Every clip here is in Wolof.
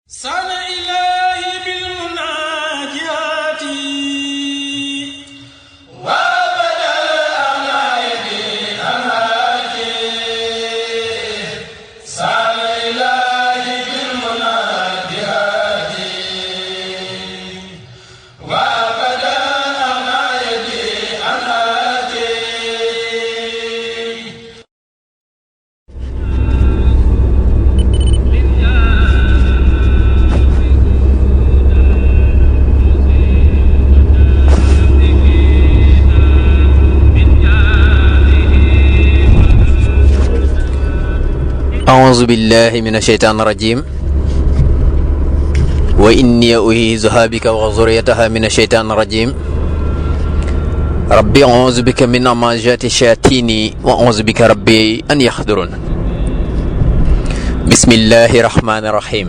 sana ilahi bil munajati wa badal amaydi amati sana ilahi bil munajati wa badal amaydi amati. أعوذ بالله من الشيطان الرجيم وإني أعيذها بك وذريتها من الشيطان الرجيم ربي أعوذ بك من همزات الشياطين وأعوذ بك ربي أن يحضرون بسم الله الرحمن الرحيم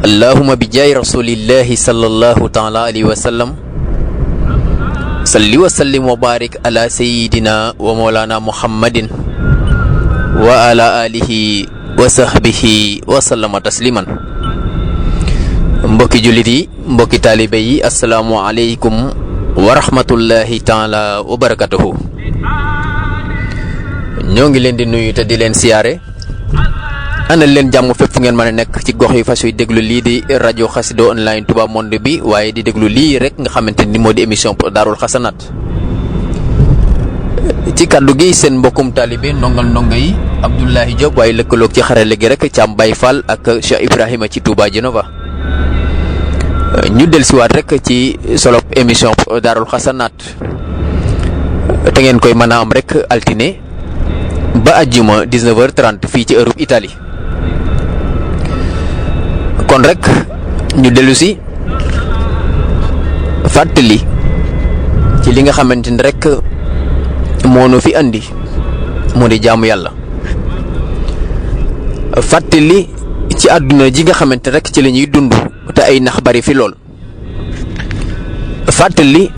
اللهم بجاه رسول الله صلى الله تعالى عليه وسلم صل وسلم وبارك على سيدنا ومولانا محمد wa ala alihi wa sahbihi wa sallama tasliman. mbokki jullit yi, mbokki taalibe yi, assalaamu aleykum wa rahmatullahi taala wa barakatuhu. ñoo ngi leen di nuyu te di leen siyaare, anal leen jàmm fépp fu ngeen mën a nekk ci gox yi fas yu déglu lii di rajo Xassida online Touba Monde bi, waaye di déglu lii rek nga xamante ni moo di émission Daarul Xasanaat. ci kàddu gi seen mbokkum taalibe ndonga yi Abdoulahi Diop, waaye lëkkaloog ci xarale gi rek Thiam Baye Fall ak Cheikh Ibrahima ci Touba Genova. ñu dellusiwaat rek ci solo émission Daarul Xasanaat te ngeen koy mën a am rek altine ba àjjuma 19h30 fii ci Europe Italie. kon rek ñu dellusi fàttali ci li nga xamante ni rek moo nu fi andi moo di jaamu yàlla, fàttali ci àdduna ji nga xamante rek ci la ñuy dund te ay nax bari fi lool, fàttali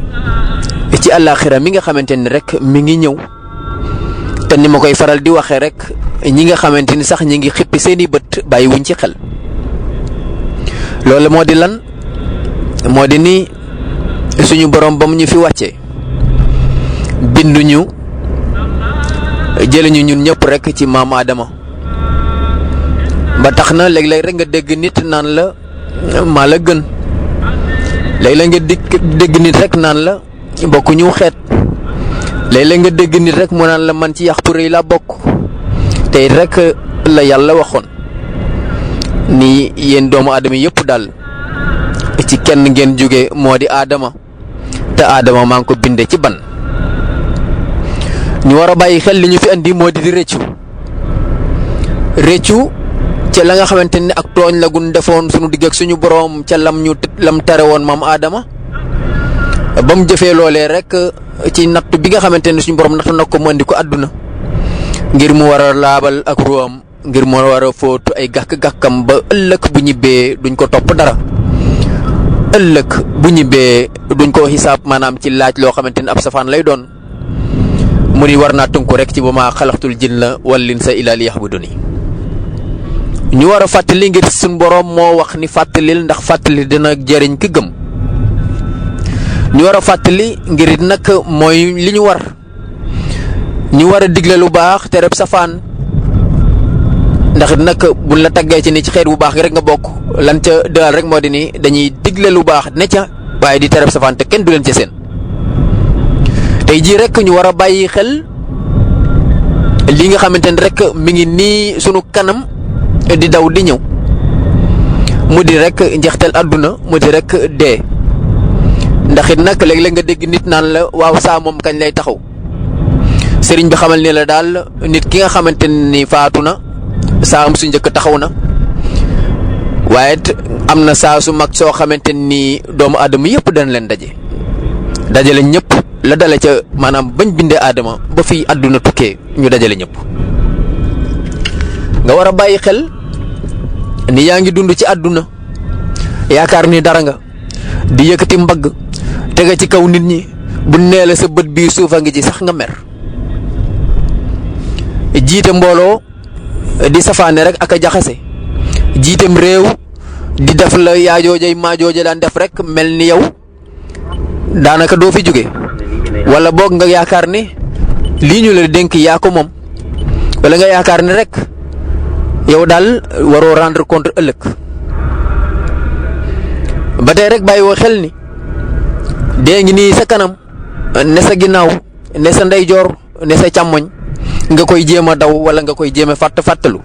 ci àllaaxira mi nga xamante ni rek mi ngi ñëw te ni ma koy faral di waxee rek ñi nga xamante ni sax ñi ngi xippi seeni bët bàyyi wuñ ci xel. loolu moo di lan? moo di ni suñu borom ba mu ñu fi wàccee binduñu jëliñu ñun ñëpp rek ci maam Adama, ba tax na léeg-léeg rek nga dégg nit naan la maa la gën, léeg-léeg nga dégg nit rek naan la bokkuñu xeet, léeg-léeg nga dégg nit rek mu naan la man ci yax puré la bokk. tey rek la yàlla waxoon ni yéen doomu aadama yëpp daal ci kenn ngeen jóge moo di Adama, te Adama maa ngi ko binde ci ban. ñu war a bàyyi xel li ñu fi andi moo di réccu ca la nga xamante ni ak tooñ la gun defoon suñu digg ak suñu boroom ca lam tere woon maam Adama ba mu jëfee loolee rek ci natt bi nga xamante ni suñu boroom nattu na ko mu andi ko àdduna ngir mu war a laabal ak ruwam, ngir mu war a fóotu ay gàkk-gàkkam ba ëllëg bu ñibbee duñ ko topp dara, ëllëg bu ñibbee duñ ko xisaab maanaam ci laaj loo xamante ni ab safaan lay doon. mu ni war naa tënku rek ci ba maa xalaxtul jinna wal insa illa liya'buduni. ñu war a fàttali ngir suñ boroom moo wax ni fàttalil ndax fàttali dina jëriñ ki gëm. ñu war a fàttali ngir it nag mooy li ñu war. ñu war a digle lu baax te reb safaan, ndax it nag buñ la taggee ci ni ci xeet bu baax gi rek nga bokk, lan ca dëal rek moo di ni dañuy digle lu baax ne ca waaye di tereb safaan te kenn du leen ca seen. tey jii rek ñu war a bàyyi xel li nga xamante ni rek mi ngi nii sunu kanam di daw di ñëw, mu di rek njeexteel àdduna, mu di rek dee. ndax it nag léeg-léeg nga dégg nit naan la waaw saa moom kañ lay taxaw. sëriñ bi xamal ne la daal nit ki nga xamante ni faatu na saa am su njëkk taxaw na, waaye am na saa su mag soo xamante ni doomu aadama yëpp dana leen dajale ñëpp. la dale ca maanaam bañ bindee Adama ba fii àdduna tukkee ñu dajale ñëpp. nga war a bàyyi xel ni yaa ngi dund ci àdduna yaakaar ni dara nga di yëkkati mbagg tege ci kaw nit ñi bu nee la sa bët bii suufa ngi ci sax nga mer. jiite mbooloo di safaane rek ak a jaxase jiitem réew di def la yaajoojay maajooja daan def rek mel ni yow daanaka doo fi jóge wala boog nga yaakaar ni lii ñu la dénk yaa ko moom wala nga yaakaar ni rek yow daal waroo rendre compte ëllëg ba tey rek bàyyi woo xel ni dee ngi nii sa kanam ne sa ginnaaw ne sa ndeyjoor ne sa càmmoñ nga koy jéem a daw wala nga koy jéem a fàttalu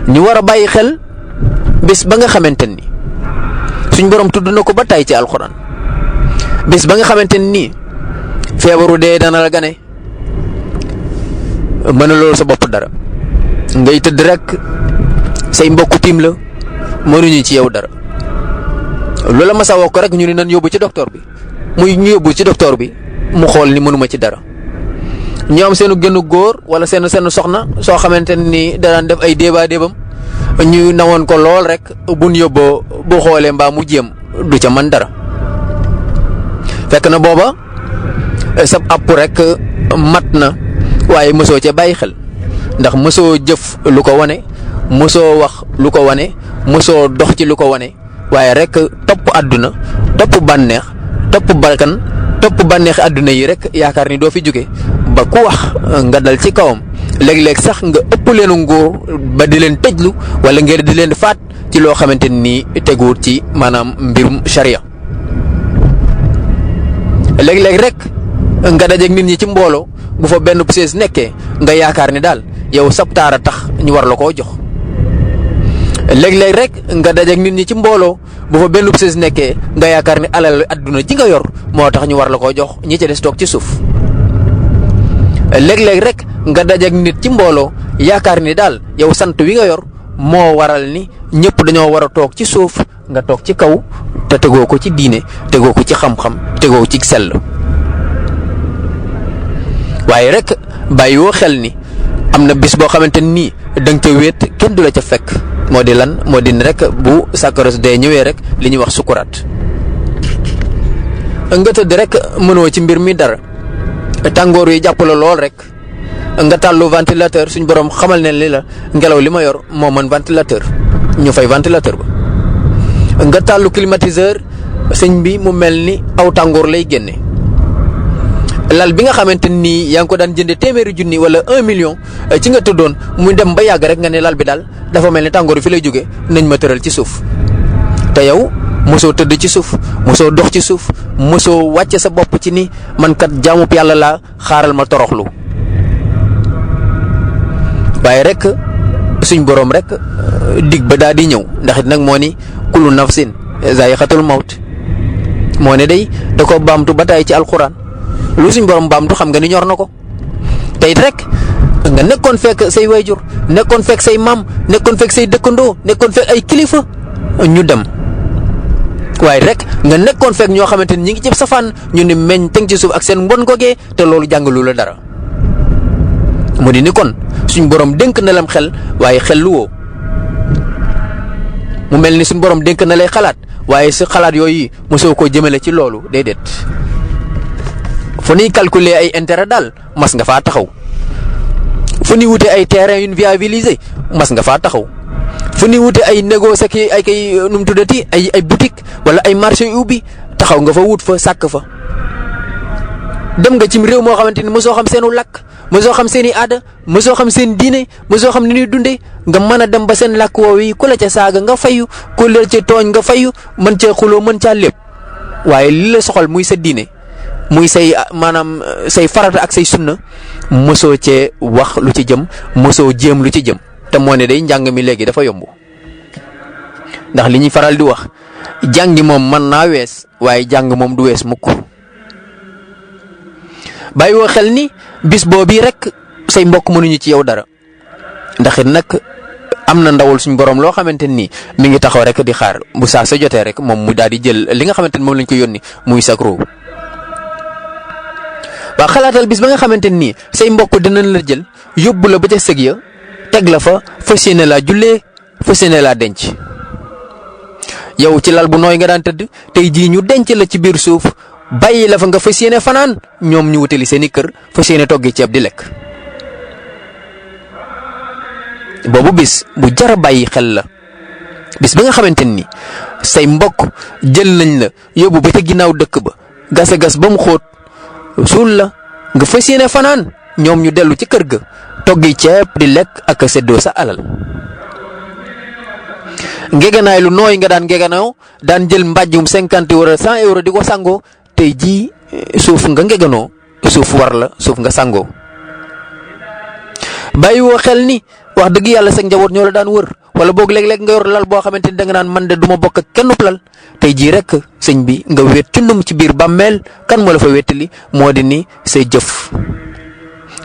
ñu war a bàyyi xel bés ba nga xamante ni suñ borom tudd na ko ba tay ci alxuraan bés ba nga xamante ni feebaru dee dana la gane mën a loolu sa bopp dara ngay tëdd rek say mbokku tiim la mënuñu ci yow dara loola ma sa wax ko rek ñu ni nan yóbbu ci docteur bi muy ñu yóbbu ci docteur bi mu xool ni mënuma ci dara ñu am seenu gënu góor wala seen soxna soo xamante ni daan def ay déebam ñu nawoon ko lool rek buñ yóbboo bu xoolee mbaa mu jéem du ca mën dara fekk na booba sab àpp rek mat na waaye mësoo ca bàyyi xel ndax mësoo jëf lu ko wane mësoo wax lu ko wane mësoo dox ci lu ko wane waaye rek topp àdduna topp bànneex topp bakkan topp bànneexi àdduna yi rek yaakaar ni doo fi jóge ba ku wax nga dal ci kawam léeg-léeg sax nga ëpp leenu nguur ba di leen tëjlu wala ngeen di leen faat ci loo xamante ni teguwut ci maanaam mbirum sharia léeg-léeg rek nga dajeeg nit ñi ci mbooloo bu fa benn pusees nekkee nga yaakaar ni daal yow sab taara tax ñu war la koo jox léeg-léeg rek nga dajeeg nit ñi ci mbooloo bu fa benn pusees nekkee nga yaakaar ni alal adduna ji nga yor moo tax ñu war la koo jox ñi ca des toog ci suuf léeg-léeg rek nga dajeeg nit ci mbooloo yaakaar ni daal yow sant wi nga yor moo waral ni ñëpp dañoo war a toog ci suuf nga toog ci kaw te tegoo ko ci diine tegoo ko ci xam-xam tegoo ci sell waaye rek bàyyi woo xel ni am na bis boo xamante nii da nga ca wéet kenn du la ca fekk moo di lan moo di rek bu sàkkaros dee ñëwee rek li ñuy wax sukuraat nga tëdd rek mënoo ci mbir mi dara tàngoor yi jàpp la lool rek nga tàllu ventilateur suñ borom xamal ne li la ngelaw li ma yor moo mën ventilateur ñu fay ventilateur ba nga tàllu climatiseur sëñ bi mu mel ni aw tàngoor lay génne lal bi nga xamante nii yaa ngi ko daan jënde téeméeri junni wala 1 million ci nga tëddoon muy dem ba yàgg rek nga ne lal bi daal dafa mel ni tàngoor fi lay jóge nañ ma tëral ci suuf te yow mosoo tëdd ci suuf mosoo dox ci suuf mosoo wàcce sa bopp ci ni man kat jaamub yàlla laa xaaral ma toroxlu waaye rek suñ boroom rek dig ba daal di ñëw ndax it nag moo ni kullu nafsin zaa'iqatul mawt moo ne day da ko baamtu ba tay ci alxuraan lu suñ borom baamtu xam nga ni ñor na ko te it rek nga nekkoon fekk say wayjur nekkoon fekk say maam nekkoon fekk say dëkkandoo nekkoon fekk ay kilifa ñu dem waaye rek nga nekkoon fekk ñoo xamante ni ñi ngi ci safaan ñu ni meñ teg ci suuf ak seen mbon gogee te loolu jàngalu la dara mu di ni kon suñ borom dénk na lam xel waaye xel lu woo mu mel ni suñ borom dénk na lay xalaat waaye si xalaat yooyu mosoo koo jëmale ci loolu déedéet fu ñuy calculer ay intérêt daal mas nga faa taxaw fu ñuy wute ay terrain yu viabilisé mas nga faa taxaw fu ñuy wute ay négoce ki ay kay nu mu tuddati ay boutique wala ay marché yu ubbi taxaw nga fa wut fa sàkk fa dem nga cim réew moo xamante ni mosoo xam seenu làkk mosoo xam seen i aada mosoo xam seen diine mosoo xam ni ñuy dundee nga mën a dem ba seen làkk woowu yi ku la ca saaga nga fayu ku la ca tooñ nga fayu mën cee xuloo mën caa lépp waaye li la soxal muy sa diine muy say maanaam say farata ak say sunna mosoo cee wax lu ci jëm mosoo jéem lu ci jëm te moo ne day njàng mi léegi dafa yomb ndax li ñuy faral di wax jàngi moom mën naa wees waaye jàng moom du wees mukk bàyyi woo xel ni bis boobu rek say mbokk mënuñu ci yow dara ndax it nag am na ndawul suñ borom loo xamante ni mi ngi taxaw rek di xaar bu saa sa jotee rek moom mu daal di jël li nga xamante ni moom lañ ko yónni muy sakro. waa xalaatal bis ba nga xamante ni say mbokk dinañ la jël yóbbu la ba ca sëg ya teg la fa fas yéene laa jullee fas yéene laa denc yow ci lal bu nooy nga daan tëdd tey jii ñu denc la ci biir suuf. bàyyi la fa nga fas yéene fanaan ñoom ñu wutali seen i kër fas yéene toggi ceeb di lekk boobu bis bu jar a bàyyi xel la bis bi nga xamante ni say mbokk jël nañ la yóbbu ba ca ginnaaw dëkk ba gas a gas ba mu xóot suul la nga fas yéene fanaan ñoom ñu dellu ci kër ga toggi ceeb di lekk ak a séddoo sa alal. ngeganaay lu nooy nga daan ngeganaaw daan jël mbàjjum 50 wala 100 euros di ko sangoo tey jii suuf nga ngeganoo suuf war la suuf nga sangoo. bàyyi woo xel ni wax dëgg yàlla sa njaboot ñoo la daan wër wala boog léeg-léeg nga yor lal boo xamante ni da nga naan man de du ma bokk ak kenn lal tey jii rek sëñ bi nga wéet cundum ci biir bàmmeel kan moo la fa wéttali moo di ni say jëf.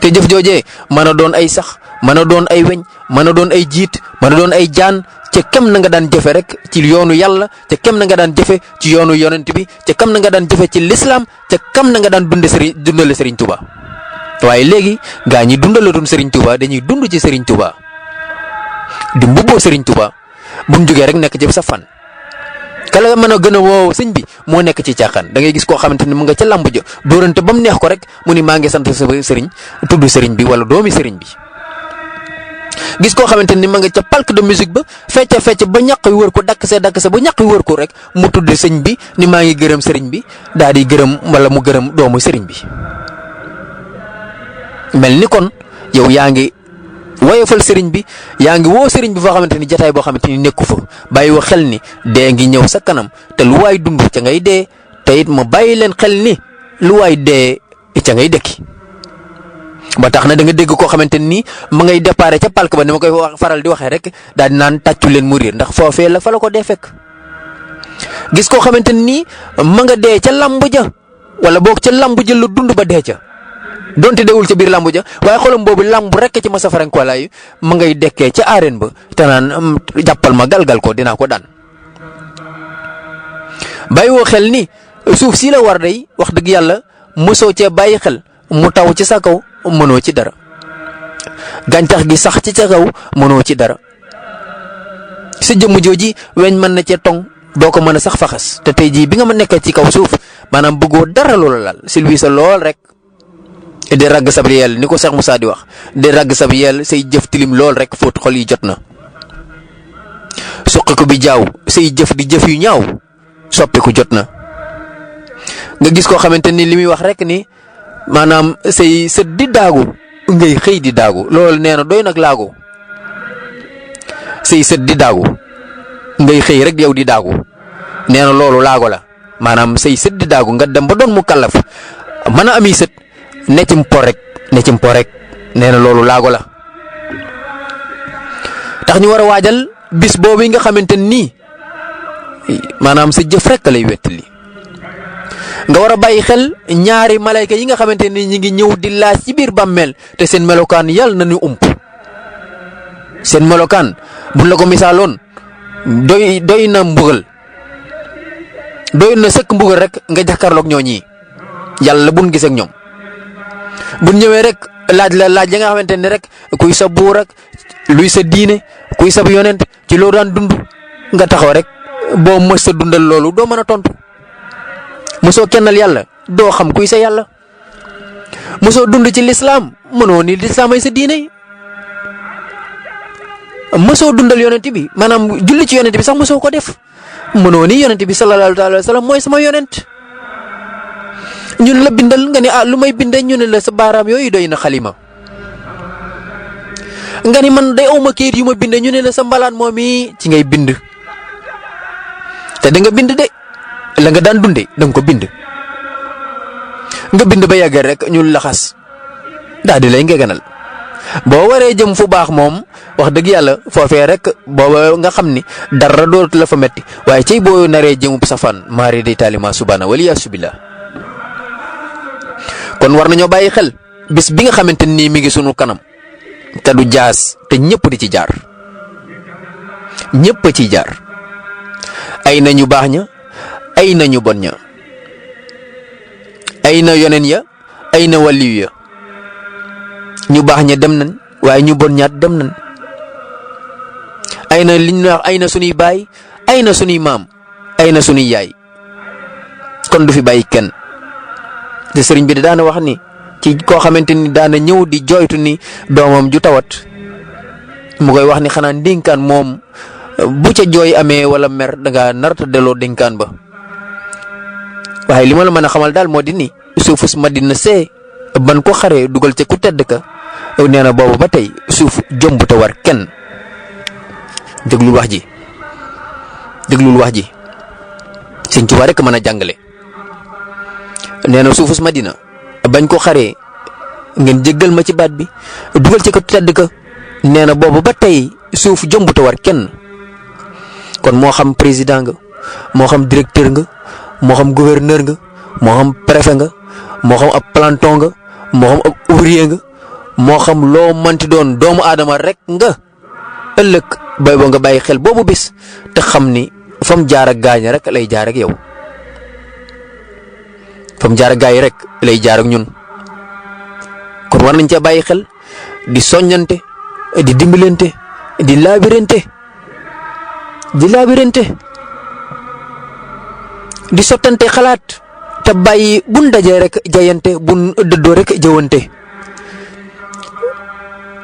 te jëf joojee mën a doon ay sax mën a doon ay weñ mën a doon ay jiit mën a doon ay jaan ca kem na nga daan jëfe rek ci yoonu yàlla ca kem na nga daan jëfe ci yoonu yonent bi ca kam na nga daan jëfe ci lislaam ca kam na nga daan dundale Serigne Touba. waaye léegi gaa ñi dundalatoon Serigne Touba dañuy dund ci Serigne Touba di mbubboo Serigne Touba buñ jógee rek nekk ci sa fan. kala mën a gën a woo sëñ bi moo nekk ci caaxaan da ngay gis koo xamante ni mu nga ca làmb ja dóorante ba mu neex ko rek mu ni maa ngi sant sa sëriñ tudd sëriñ bi wala doomi sëriñ bi. gis koo xamante ni ma nga ca palque de musique ba fecc ba ñaq yu wër ko dakk sa ba ñaq yu wër ko rek mu tudd sëñ bi ni maa ngi gërëm sëriñ bi daal di gërëm wala mu gërëm doomu sëriñ bi. mel ni kon yow yaa ngi woyofal sëriñ bi yaa ngi woo sëriñ bi foo xamante ni jataay boo xamante ni nekku fa bàyyi woo xel ni dee ngi ñëw sa kanam te lu waay dund ca ngay dee te it ma bàyyi leen xel ni lu waay dee ca ngay dëkki. ba tax na da nga dégg koo xamante ni ma ngay déparé ca palk ba ni ma koy faral di waxee rek daal di naan tàccu leen mu riir ndax foofee la fa la ko dee fekk. gis koo xamante ni ma nga dee ca lamb ja wala boog ca lamb ja la dund ba dee ca. donte deewul ca biir lambu ja waaye xolam boobu lamb rek ci masa farankwalaay ma ngay dekkee ca arène ba te naan jàppal ma galgal ko dinaa ko daan. bàyyi woo xel ni suuf si la war day wax dëgg yàlla mosoo cee bàyyi xel mu taw ci sa kaw mënoo ci dara gàncax gi sax ci sa kaw mënoo ci dara sa jëmm jooji weñ mën na cee tong doo ko mën a sax faxas te tey jii bi nga ma nekk ci kaw suuf maanaam bëggoo dara loola laal silvi sa lool rek. di ragg sab yel ni ko Cheikh Moussa di wax di ragg sab yel say jëf tilim lool rek fóot xol yi jot na suqi ko bi jaaw say jëf di jëf yu ñaaw soppiku jot na nga gis koo xamante ni li muy wax rek ni maanaam say sët di daagu ngay xëy di daagu loolu nee na doy nag laagu say sët di daagu ngay xëy rek yow di daagu nee na loolu laago la maanaam say sët di daagu nga dem ba doon mu kallaf mën a ami sët ne ci mpo rek nee na loolu laago la. tax ñu war a waajal bis boobu nga xamante nii maanaam sa jëf rek lay wettali nga war a bàyyi xel ñaari malayka yi nga xamante ni ñi ngi ñëw di laaj ci biir bàmmeel te seen melokaan yàlla nañu seen melokaan buñ la ko misaaloon doy na mbugal doy na sëkk mbugal rek nga jàkkaarloog ñooñi yàlla buñ gis ak ñoom. bu ñëwee rek laaj ya nga xamante ne rek kuy sa buur ak luy sa diine kuy sa yonent ci loo daan dund nga taxaw rek boo mës sa dundal loolu doo mën a tontu mosoo kennal yàlla doo xam kuy sa yàlla mosoo dund ci lislaam mënoo ni lislaam ay sa diine mosoo dundal yonent bi maanaam julli ci yonent bi sax mosoo ko def mënoo ni yonent bi sallallahu alayhi wa sallam mooy sama yonent. ñun la bindal nga ni lu may bindee ñu ne la sa baaraam yooyu doy na xalima nga ni man day awma kayit yu ma bindee ñu ne la sa mbalaan moom mi ci ngay bind te da nga bind de la nga daan dunde da nga ko bind nga bind ba yàgg rek ñu laxas daal di lay ngeganal boo waree jëm fu baax moom wax dëgg yàlla foofee rek booba nga xam ni dara dootu la fa metti waaye cey boo naree jëmub safaan maari day taalima subhaana waliyaasu billah. kon war nañoo bàyyi xel bis bi nga xamante ni mi ngi sunu kanam te du jaas te ñëpp di ci jaar ñëpp a ciy jaar ay na ñu baax ña ay na ñu bon ña ay na yoneen ya ay na waliyu ya ñu baax ña dem nañ waaye ñu bon ñaat dem nañ ay na liñ wax ay na sunuy baay ay na sunuy maam ay na sunuy yaay kon du fi bàyyi kenn. te sëriñ bi daana wax ni ci koo xamante ni daana ñëw di jooytu ni doomam ju tawat mu koy wax ni xanaa ndénkaan moom bu ca jooy amee wala mer da ngaa narta delloo dénkaan ba waaye li ma la mën a xamal daal moo di ni suufus Madina see ban ko xaree dugal ca ku tedd ka nee na boobu ba tey suuf jomb te war kenn déglul wax ji Sëñ Tuubaa rek mën a jàngale nee na suufus Madina bañ ko xaree ngeen jéggal ma ci baat bi dugal ci ko tedd ka nee na boobu ba tey suuf jomb te war kenn kon moo xam président nga moo xam directeur nga moo xam gouverneur nga moo xam préfet nga moo xam ab planton nga moo xam ab ouvrier nga moo xam loo manti doon doomu aadama rek nga ëllëg bay boo nga bàyyi xel boobu bis te xam ni fa mu jaar ak gaañ rek lay jaar ak yow fa mu jaar ak gaañ rek lay jaar ak ñun kon war nañ ca bàyyi xel di soññante di dimbalante di laabirante di sottante xalaat te bàyyi buñ dajee rek jayante buñ dëddoo rek jëwante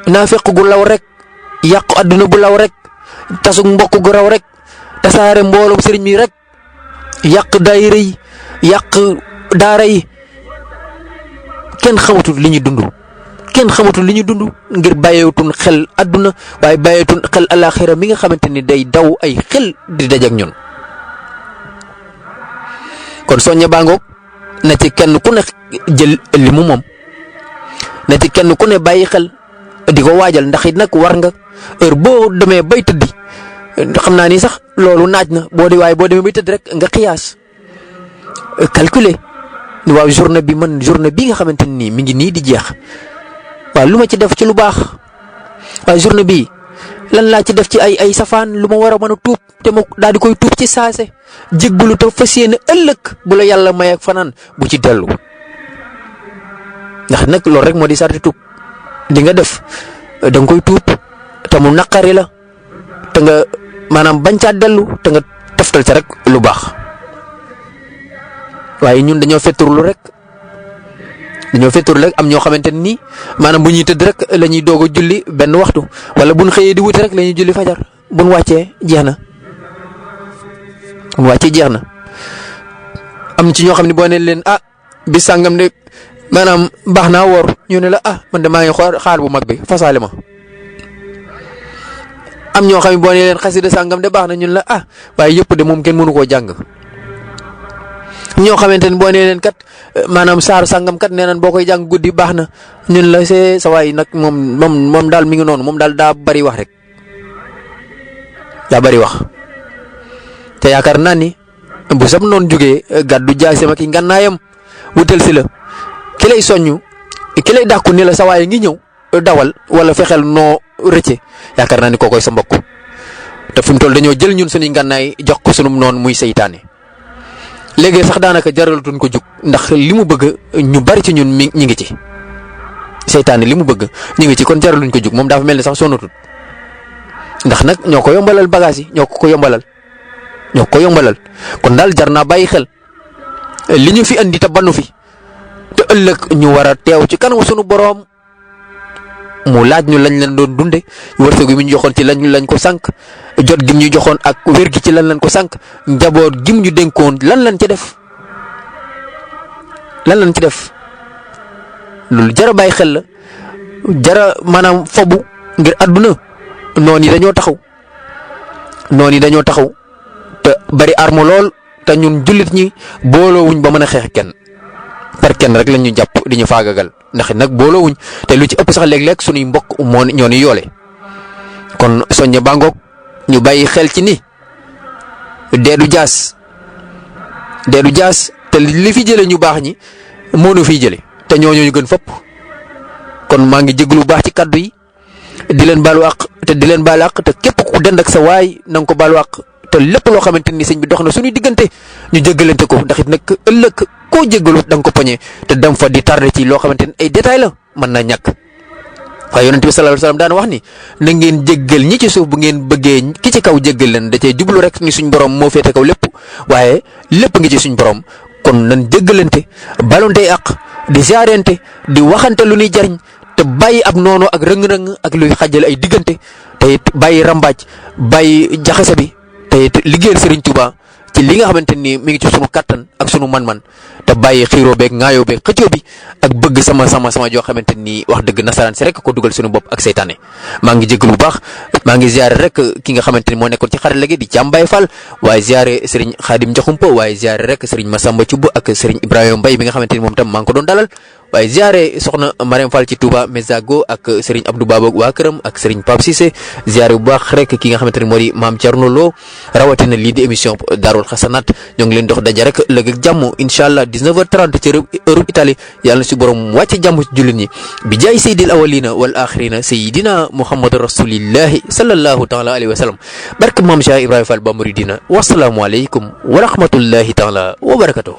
naafeq gu law rek yàqu àdduna bu law rek tasug mbokk gu raw rek tasaare mbooloom sëriñ mi rek yàq daayira yi yàq daara yi kenn xamatul li ñu dund ngir bàyyeetun xel àdduna waaye bàyyeetun xel alaxira mi nga xamante ni day daw ay xel di dajak ñun kon soññe baangoog na ci kenn ku ne jël li mu moom na ci kenn ku ne bàyyi xel di ko waajal ndax it nag war nga heure boo demee bay tëddi xam naa ni sax loolu naaj na boo demee bay tëdd rek nga xiyaas calculer ni waaw journée bi nga xamante ni mi ngi nii di jeex waaw lu ma ci def ci lu baax waaw journée bi lan laa ci def ci ay safaan lu ma war a mën a tuub te ma daal di koy tuub ci saase jéggalu te fas yéene ëllëg bu la yàlla may ak fanaan bu ci dellu ndax nag loolu rek moo di sarti tuub di nga def da nga koy tuub te mu naqari la te nga maanaam bañ caa dellu te nga toftal ca rek lu baax waaye ñun dañoo fetturlu rek am ñoo xamante ni maanaam bu ñuy tëdd rek la ñuy doog a julli benn waxtu wala buñ xëyee di wuti rek la ñuy julli fajar buñ wàccee jeex na am ci ñoo xam ne boo nee leen bis sàngam de maanaam baax naa woor ñu ne la man de maa ngi xaar bu mag bi fasaale ma am ñoo xam ne boo nee leen xasida sàngam de baax na ñun la waaye yëpp de moom kenn mënu koo jàng ñoo xamante ne boo nee leen kat maanaam saar sàngam kat nee nañ boo koy jàng guddi baax na ñun la sa waay nag moom daal mi ngi noonu moom daal daa bari wax rek te yaakaar naa ni bu sam noonu jógee gàddu jaasem ak ngànnaayam wutal si la ki lay soññu ki lay dàkku ni la sa waay ngi ñëw dawal wala fexeel noo rëcce yaakaar naa ni kookoy sa mbokk te fi mu toll dañoo jël ñun suñuy ngànnaay jox ko sunum noonu muy seytaane léegi sax daanaka jaralatuñ ko jug ndax li mu bëgg ñu bari ci ñun ñi ngi ci seytaane li mu bëgg ñu ngi ci kon jaraluñ ko jug moom dafa mel ni sax sonatut ndax nag ñoo ko yombalal bagage yi ñoo ko yombalal kon daal jar naa bàyyi xel li ñu fi andi te banu fi te ëllëg ñu war a teew ci kanamu sunu boroom mu laaj ñu lañ leen doon dunde wërsëg gi mu ñu joxoon ci lañ ko sànq jot gi ñu joxoon ak wér gi ci lañ ko sànq njaboot gi mu ñu dénkoon lan lañ ci def loolu jara bàyyi xel la jara maanaam fobu ngir àdduna noon yi dañoo taxaw te bari arme lool te ñun jullit ñi booloowuñ ba mën a xeex kenn par kenn rek lañ ñu jàpp di ñu faagagal ndax nag booloowuñ te lu ci ëpp sax léeg-léeg suñuy mbokk ñoo ni yoole kon soññe bangoog ñu bàyyi xel ci ni deedu jaas te li fi jële ñu baax ñi moo nu fiy jële te ñooñu ñu gën fopp kon maa ngi jéglu baax ci kaddu yi di leen baalu àq te di leen baalu àq te képp ku dend ak sa waay na nga ko baalu àq te lépp loo xamante ni sëñ bi dox na suñuy diggante ñu jéggalante ko ndax it nag ëllëg koo jéggalu da nga ko poñe te dem fa di tardé ci loo xamante ni ay détails la mën naa ñàkk waaye yonent bi sallallahu alayhi wasallam daan wax ni na ngeen jéggal ñi ci suuf bu ngeen bëggee ki ci kaw jéggal leen da cee jublu rek ni suñ borom moo féete kaw lépp waaye lépp ngi ci suñ borom kon nañ jéggalante balonte àq di ziarente di waxante lu ñuy jariñ te bàyyi ab noonu ak rëng-rëng ak luy xàjjale ay diggante te it bàyyi rambaaj bàyyi jaxase bi te it liggéeyal Serigne Touba ci li nga xamante ni mi ngi ci sunu kattan ak sunu man-man te bàyyi xiiroo beeg ŋaayoo beeg xëccoo bi ak bëgg sama joo xamante ni wax dëgg nasaraan si rek ko dugal sunu bopp ak seytaane. maa ngi jégalu bu baax maa ngi ziare rek ki nga xamante ni moo nekkoon ci xarala gi di Thiam Baye Fall waaye ziare Serigne Khadim Ndiakhumpa waaye ziare rek Serigne Massamba Thioub ak Serigne Ibrahima Mbaye mi nga xamante ni moom tam maa ngi ko doon dalal. waaye ziare soxna Marème Fall ci Touba Mezago ak Serigne Abdou Baba waa këram ak Serigne Pape Cissé ziare bu baax rek ki nga xamante ne moo di maam Thierno Lo rawatina lii di émission Daarul Xasanaat ñoo ngi leen dox daje rek léegi ak jàmm incha allah 19h30 ci Europe Italie yàlla na si borom wàcc jàmm ci jullit ñi bi jaay sayyidil awwalina wal axirina sayyidina Muhammad rasulillahi sallallahu taala alayhi wa sallam barke maam Cheikh Ibrahima Fall ba muridina wasalaamualeykum wa rahmatullahi taala wa barakatuh.